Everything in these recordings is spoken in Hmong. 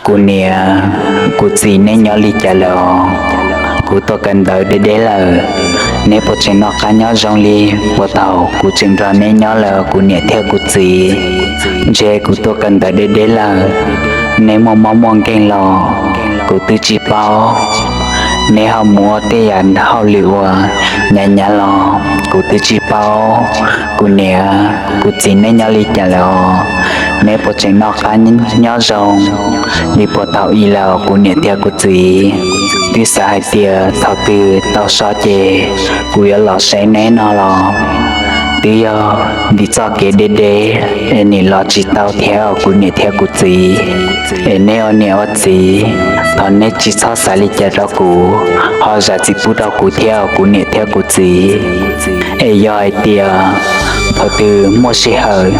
Kuv niam, kuv txiv, neb nyob li cas lawm os? Kuv tuaj kawm ntawv deb deb lawm, neb puas tseem noj qab nyob zoo li? Puag thaum kuv tseem nrog neb nyob lawm, kuv niam thiab kuv txiv, ntshe kuv tuaj kawm ntawv deb deb lawm, neb muaj mob muaj nkeeg los kuv twb tsis paub. Neb ho mus ua tej yam hauj lwm uas hnyav hnyav los kuv twb tsis paub. Kuv niam, kuv txiv, neb nyob li cas lawm os? Neb puas tseem noj qab nyob zoo li puag thaum ub lawm, kuv niam thiab kuv txiv? Twb xav hais tias thaum twg tau so ces kuv yuav los saib neb no los twb yog vim txoj kev deb deb es nim los tsis tau thiab os, kuv niam thiab kuv txiv. Es neb ua niam ua txiv, thov neb tsis txhob xav li cas rau kuv, ho zam txim pub rau kuv thiab os, kuv niam thiab kuv txiv. Es yog hais tias thaum twg muaj sij hawm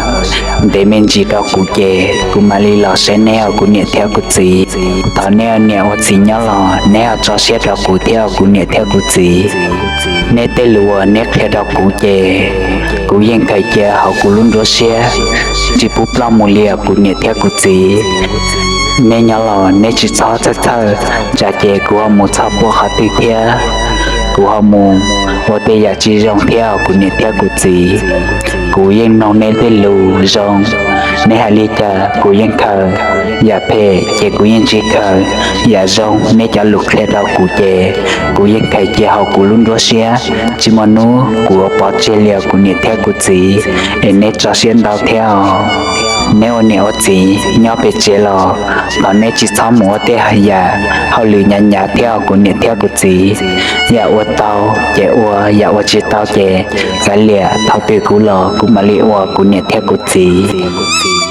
ntev me ntsis rau kuv ces kuv mam li los saib neb os, kuv niam thiab kuv txiv. Thov neb ua niam ua txiv nyob los neb ho tso siab rau kuv thiab os, kuv niam thiab kuv txiv. Neb tej lus uas neb qhia rau kuv ces kuv yeej khaws cia hauv kuv lub nruab siab, tsis pub ploj mus li os, kuv niam thiab kuv txiv. Neb nyob los neb tsis txhob txhawj txhawj, tsam ces kuv ho mus txog puag qhov twg thiab kuv ho mus ua tej yam tsis zoo thiab os, kuv niam thiab kuv txiv. Kuv yeej mloog neb tej lus zoo, neb hais li cas kuv yeej khaws, yam phem ces kuv yeej tsis khaws, yam zoo neb cov lus qhia rau kuv ces kuv yeej khaws cia hauv kuv lub nruab siab, tsis muaj hnub kuv yuav pov tseg li os, kuv niam thiab kuv txiv. Es neb tso siab ntau thiab os. Neb ua niam ua txiv nyob pem tsev los thov neb tsis txhob mus ua tej yam hauj lwm hnyav hnyav thiab os, kuv niam thiab kuv txiv. Yam ua tau ces ua, yam ua tsis tau ces kav liam, thaum twg kuv los kuv mam li ua, kuv niam thiab kuv txiv.